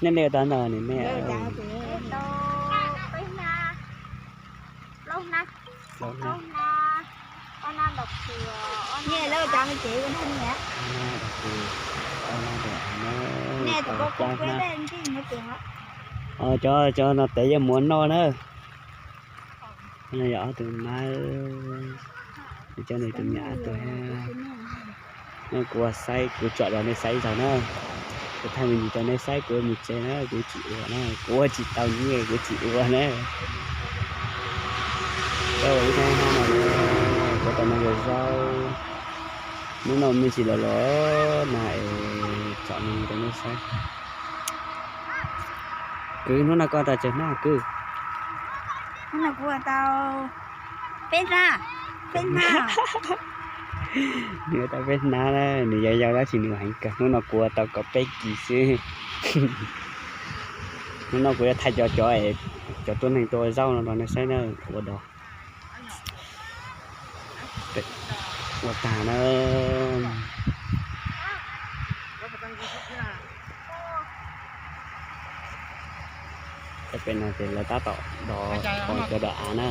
Nej nyob tau ntau ne nej? Plaub hnab. Cov, cov no peb yuav muab noj na. Yog ob tug mab, cov no tus me ab tug. No kuv ua saib, kuv tsom rau nej saib ib zaug na. Kuv thaij me ntsis rau nej saib, kuv mus tsev na, kuv tsis ua na, kuv ua tsis tau nyiaj kuv tsis ua na. Ua ib thaj hab no, kuv tau no yog zaub. Hnub no me ntsis los los na es tsom me ntsis rau nej saib. Kwv, hnub no koj tau tsawg hnab kwv? Hnub no kuv ua tau peb hnab, peb hnab. Nws ua tau peb hnab na, nws yau yau tab sis nws heev kawg. Hnub no kuv ua tau kaum peb kis xwb. Hnub no kuv yuav thaij cov, cov, cov tuab neeg tuaj ua zaub no rau nej saib na, ua dog. Ua tag na. Peb no ces lawv tab tom dov, cov dov av na.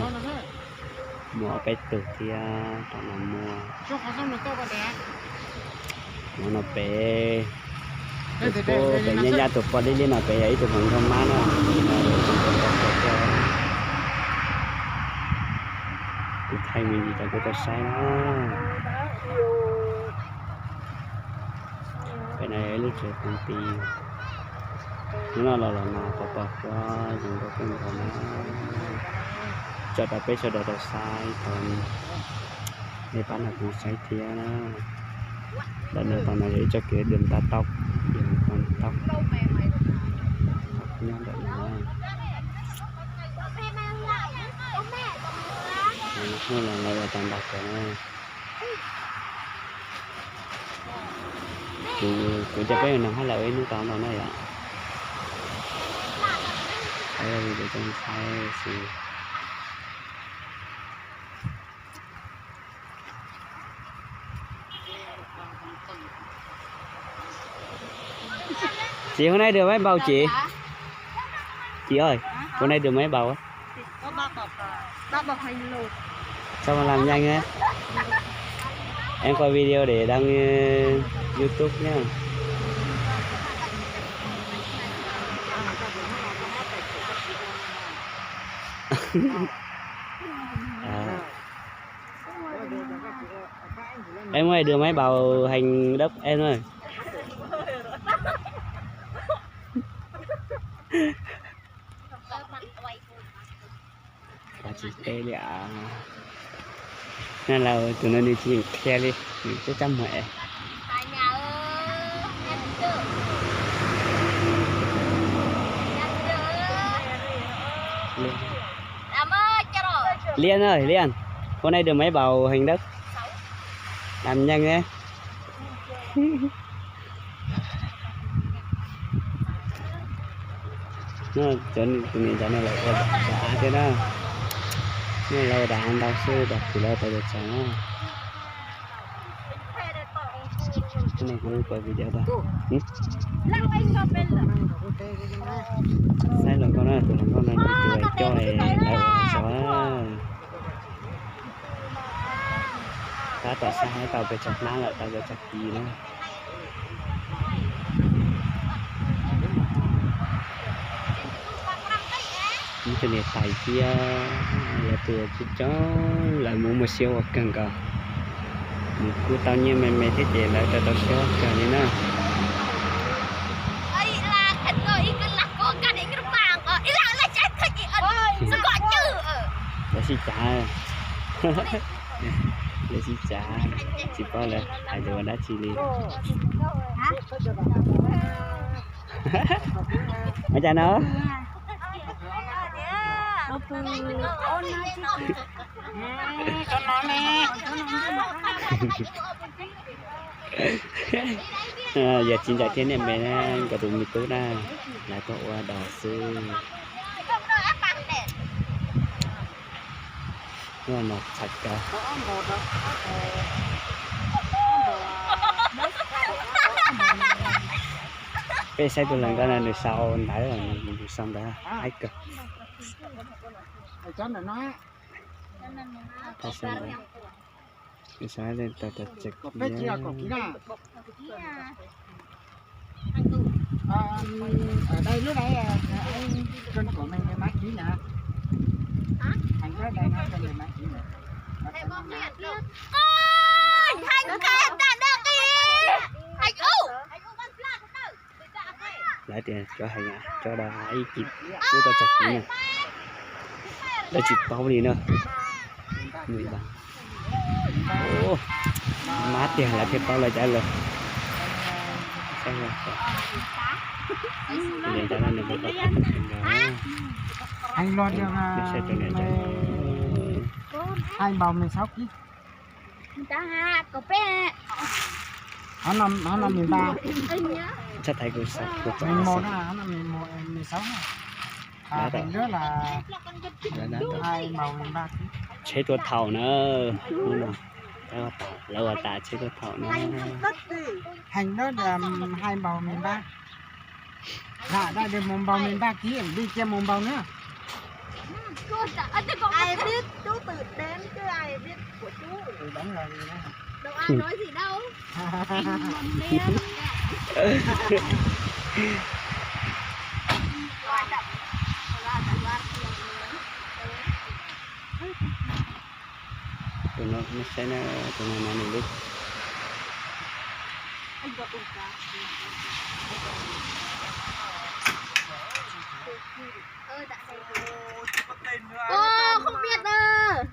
Muaj peb tug thiab, tom no muaj, no peb, peb nyab nyab tus poj liab liab no peb yog ib tug hluas nkauj mab na. Kuv thaij me ntsis rau peb tau saib na. Peb no yog ib lub tsev koom ti. Hnub no los los no pov pog hlob zoo nkauj kawg nkaus na. Tso rau peb sawv daws tau saib, thov nej pab nrog kuv saib thiab. Ntawm no, tom no yog ib tsob kev dwm nta taub, dwm nta taub nyob ntawm no. Hnub no lawv ua tau ntau kawg na. Kuv, kuv coj peb mus noj hab lawm ib hnub tau ntau na yom. Peb video coj nej saib xwb. Chị hôm nay được mấy bầu chị? Chị ơi, hôm nay được mấy bầu á? Sao mà làm nhanh thế? Em quay video để đăng, ờ, YouTube nhá. À. Em ơi, đưa mấy bầu Thành Đức em ơi. Tsis teb li as. Naj laus tus no nws tsis yeem qhia li, nws cab cab muag es. Liên ơi, Liên, hôm nay được mấy bầu Thành Đức? Làm nhanh đấy. Cov niam cov no lawv ua dab av thiab na. Lawv ua dab av ntau xwb, dab tsi lawv tau cov tsav na. Hnub no kuv kuaj video tag. Saib hluas nkauj na, tus hluas nkauj no nws tus coj es lawv ua tsav. Tab tom saib haib tau pes tsawg hnab lawm, tau pes tsawg kis na. Muaj cov niam tais thiab, lawv tus coob coob, lawv mus muaj siab ua kawg nkaus. Nws kuj tau nyiaj me me thiab ces lawv tau tau siab ua kawg li na. Lawv sib cav, lawv sib cav, tsis paub lawv hais lus ua dab tsi li. Ua cas no? Yog txiv ntxawm thiab niam me nkawd tus me tub na, lawv tuaj ua dog xwb. Hnub no txhais kawg. Peb saib tus hluas nkauj no nws sau ntawv, nws sau ntawv haib kawg. Nws sau leej twg tau tau tseem Lawv tias cov hais cov da ib kis lub tau txog kiv na, lawv tsis paub li na. Mab tiag lawv thiaj paub lawv cov lawm. Heev los yog, hais npaum me xaub kib. Hov no me npa, txhob thaiv kuv, kuv txom me xaub na. Tsheb tuaj thaum na, lawv ua tas tsheb tuaj thaum na. Heev na, hais npaum me npa. Lam dai mus npaum me npa kib, npij cia mus npaum na. Tus no nej saib na, tus no no nws lub. Ơ, không biết à.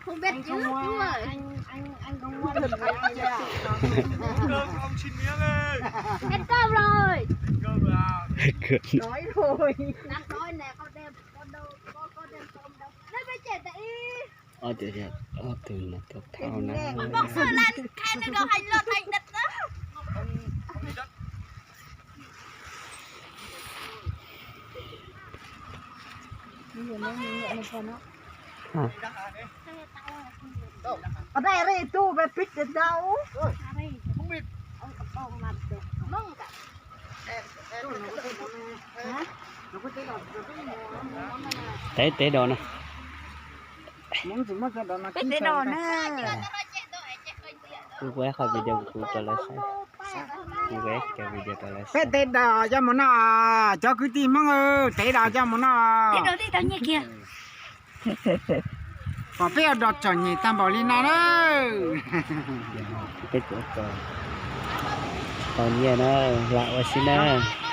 Không biết chữ. Ăn cơm rồi. Đói rồi. Đang đói nè, con đem, con đâu, con, con đem cơm đâu. Đây, mấy trẻ tại y. Ob tug no tuaj thaum na. Bác Sơ Lan khai nó có hành luật hành đất đó. Ở đây, ở đây, tu về pít đến đâu? Teb teb do na. Peb teb do na. Kuv ua qhov video kuv rau lawv saib. Kuv ua cov video rau lawv saib. Peb teb do coj mus noj, cov kwv tij Hmoob, teb do coj mus noj. Pom peb ua dog txom nyem tag npaum li no na. Peb teb tau nyiaj na, lam ua xwb na.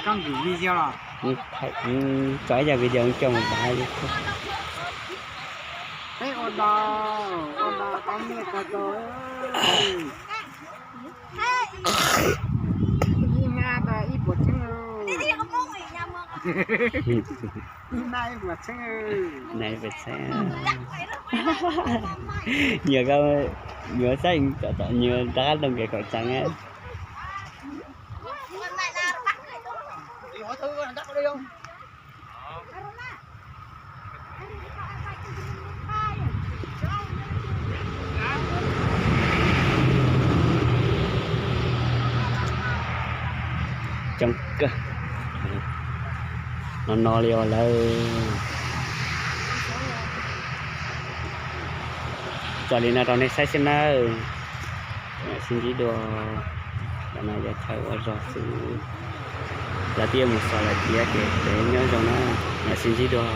Koj nkws video los? Tso ib zaj video coj mus dav YouTube. Peb ua dog, ua dog tau nyiaj tag npaum. Ib hmab tau ib puas txheeb. Ib hmab ib puas txheeb. Nyuam koj, nyuam saib, nyuam rov qab loo kev kaum tsees. Coob kawg. No no li os lawm. Tso li no rau nej saib xwb nawb. Sib ntsib dua. Ntawm no yog chaw ua zog xwb. Lawv twb yuav mus xaus lawm thiab ces peb nyob zoo na. Sib ntsib dua.